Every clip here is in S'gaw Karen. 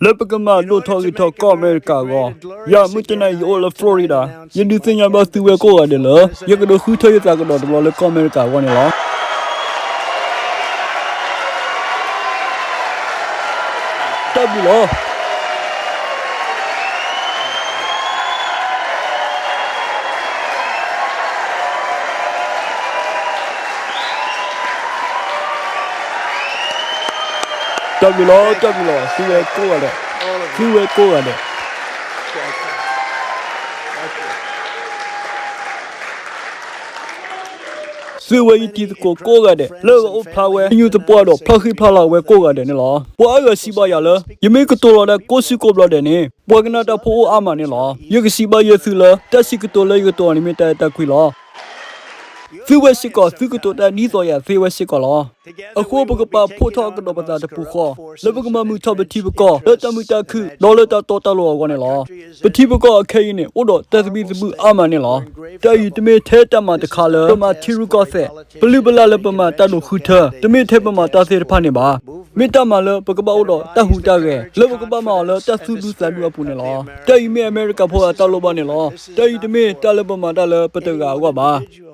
လၢပကမၤဒိၣ်ထီၣ်ဂ့ၤထီၣ်ကီၢ်အမဲရကၤအဂီၢ်, ယၤမုၢ်တနံၤအံၤယအိၣ်လၢ Florida, ယဒုးသ့ၣ်ညါဘၣ်သုဝဲကိးဂၤဒဲးလၢ ယကဒိးဃုထၢယသးကဒီးတဘျီလၢကီၢ်အမဲရကၤအဂီၢ်န့ၣ်လီၤ. တၢ်ဘျုးလီၤ. တၢ်ဘျုးလီၤ, တၢ်ဘျုးလီၤ, သုဝဲကိးဂၤဒဲး, သုဝဲကိးဂၤဒဲး. သုဝဲယတံၤသကိးကိးဂၤဒဲး လၢအအိၣ်ဖျါဝဲ သညူးသပှၢ်ဒီးဖျီၣ်ဃံဖျါလီၤဝဲကိးဂၤဒဲးန့ၣ်လီၤ. ပှၤအါဂၤစံးဘၣ်ယၤလၢ ယမ့ၢ်ကတိၤလီၤဒၣ်ကိးဆံကိးဘျီဒဲးန့ၣ် ပှၤကနၣ်တၢ်ဖိအိၣ်အါမးန့ၣ်လီၤ. ယကစံးဘၣ်ယဲသုလၢ တၢ်စံးကတိၤလၢယကတိၤအီၤန့ၣ်မ့ၢ်တၢ်အဲၣ်တၢ်ကွံလီၤ. သုဝဲစ့ၢ်ကီး သုကတိၤတၢ်ဒ်သိးယၤသ့ဝဲစ့ၢ်ကီးလီၤ. အဃိပကပာ်ဖှိၣ်ထီၣ်ကဒီးပသးတပူၤဃီ လၢပကမၤမုာ်ထီၣ်ပထံပကီၢ် လၢတၢ်မုာ်တၢ်ခုၣ် ဒီးလၢတၢ်တီတၢ်လိၤအဂီၢ်န့ၣ်လီၤ. ပထံပကီၢ်အခဲအံၤန့ၣ် အိၣ်ဒီးတၢ်သဘံၣ်သဘုၣ်အါမးန့ၣ်လီၤ. တၢ်အံၤတမ့ၢ်ထဲတၢ်မၤတခါလၢ ပမၤထံရူၢ်ကီၢ်သဲး, ပလုၢ်ပလၢ်လၢပမၤတၢ်ဒိးဃုထၢ, တမ့ၢ်ထဲပမၤတၢ်သ့ၣ်တဖၣ်န့ၣ်ဘၣ်. မ့ၢ်တၢ်မၤလၢပကဘၣ်အိၣ်ဒီးတၢ်ဟူးတၢ်ဂဲၤ လၢပကဘၣ်မၤအီၤလၢတၢ်သူၣ်ဒူသးဒူအပူၤန့ၣ်လီၤ. တၢ်အံၤမ့ၢ်အမဲရကၤဖိအတၢ်လိၣ်ဘၣ်န့ၣ်လီၤ. တၢ်အံၤတမ့ၢ်တၢ်လၢပမၤတၢ်လၢပတဂၤအဂီၢ်ဘၣ်.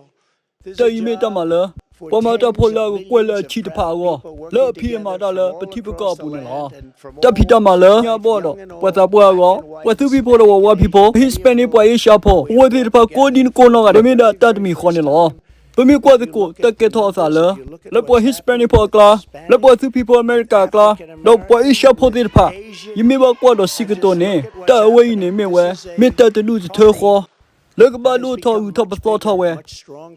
တၢ်အံၤမ့ၢ်တၢ်မၤလၢ ပှၤမၤတၢ်ဖိလၢအကကွဲၢ်လၢအဆံးတဖၣ်အဂီၢ်, လၢအဖံးအမၤတၢ်လၢပထံပကီၢ်အပူၤန့ၣ်လီၤ. တၢ်ဖံးတၢ်မၤလၢညါဘီၣ်ဒီး ပှၤသးပှၢ်အဂီၢ်, ပှၤသူဖံးဖိဒီးပှၤဝါဖံးဖိ, Hispanic ပှၤအ့ရှါဖိ, အဝဲသ့ၣ်တဖၣ်ကိးဒံနကိးနီၢ်ဂၤဒဲး မ့ၢ်ဒၣ်တၢ်တမံၤဃီန့ၣ်လီၤ. ပမ့ၢ်ကွၢ်သကိးတၢ်ကဲထီၣ်အသးလၢ လၢပှၤ Hispanic ဖိအကျါ, လၢပှၤသူဖံးဖိအမဲရကၤအကျါ, ဒီးပှၤအ့ရှါဖိသ့ၣ်တဖၣ်, ယမ့ၢ်ဘၣ်ကွၢ်ဒီးစံးကတိၤန့ၣ် တၢ်အဝဲအံၤန့ၣ်မ့ၢ်ဝဲ မ့ၢ်တၢ်တဒူၣ်တထၢဃီ လၢကဘၣ်ဒိၣ်ထီၣ်ဂုၤထီၣ်ပသီထီၣ်ဝဲ,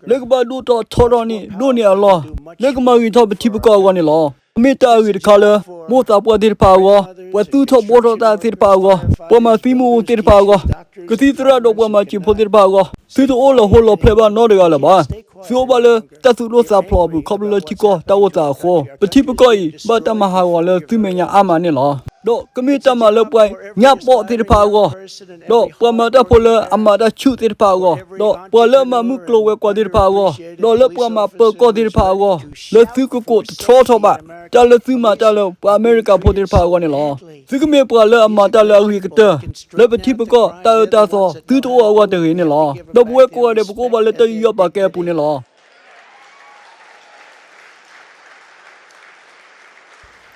လၢကဘၣ်ဒိၣ်ထီၣ်ထီထီၣ်န့ၣ် ဒိၣ်န့ၢ်အလီၢ်, လၢကမၤဂ့ၤထီၣ်ပထံပကီၢ်အဂီၢ်န့ၣ်လီၤ. မ့ၢ်တၢ်အဂ့ၤတခါလၢ မိၢ်သးပှၢ်သ့ၣ်တဖၣ်အဂီၢ်, ပှၤသူၣ်ထီၣ်ဘှီထီၣ်တၢ်သ့ၣ်တဖၣ်အဂီၢ်, ပှၤမၤသံမူးသ့ၣ်တဖၣ်အဂီၢ်, ကသံၣ်သရၣ်ဒီးပှၤမၤစၢၤဖိသ့ၣ်တဖၣ်အဂီၢ်, သုတအိၣ်လီၤဟိလီၤဖျဲၣ်ဘၣ်နီတဂၤလၢၤဘၣ်. သုအိၣ်ဘၣ်လၢတၢ်သူၣ်ဒိၣ်သးဖျိးအပူၤ ခီဖျိလၢထံကီၢ်တၢ်အိၣ်သးအဃိ, ပထံပကီၢ်အံၤ ဘၣ်တၢ်မၤဟးဂီၤလၢသုမဲာ်ညါအါမးန့ၣ်လီၤ. ဒီးကမ့ၢ်တၢ်မၤလၢပှၤညါပိာ်သ့ၣ်တဖၣ်အဂီၢ်, ဒီးပှၤမၤတၢ်ဖိလၢအမၤတၢ်ဆူၣ်သ့ၣ်တဖၣ်အဂီၢ်, ဒီးပှၤလၢအမၤမုၢ်ကျိၤဝဲၤကွာ်သ့ၣ်တဖၣ်အဂီၢ်, ဒီးလၢပှၤမၤပၢၤကီၢ်သ့ၣ်တဖၣ်အဂီၢ်, လၢသုကကိးတတြီထီၣ်ဘၣ် တၢ်လၢသုမၤတၢ်လၢပှၤအမဲရကၤဖိသ့ၣ်တဖၣ်အဂီၢ်န့ၣ်လီၤ. သုကမ့ၢ်ပှၤလၢအမၤတၢ်လၢအဂ့ၤကတၢၢ် လၢပထံပကီၢ်တၢ်အၢတၢ်သီ သုတအိၣ်အဂီၢ်တဂ့ၤန့ၣ်လီၤ. ဒီးပဝဲကိးဂၤဒဲး ပကအိၣ်ဘၣ်လၢတၢ်ယူးယီၣ်ပာ်ကဲအပူၤန့ၣ်လီၤ.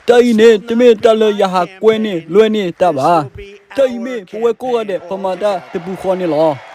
တၢ်အံၤန့ၣ် တမ့ၢ်တၢ်လၢယဟးကွဲန့ၢ်လွဲန့ၢ်တၢ်ဘၣ်. တၢ်အံၤမ့ၢ်ပဝဲကိးဂၤဒဲး ပမၤတၢ်တပူၤဃီန့ၣ်လီၤ.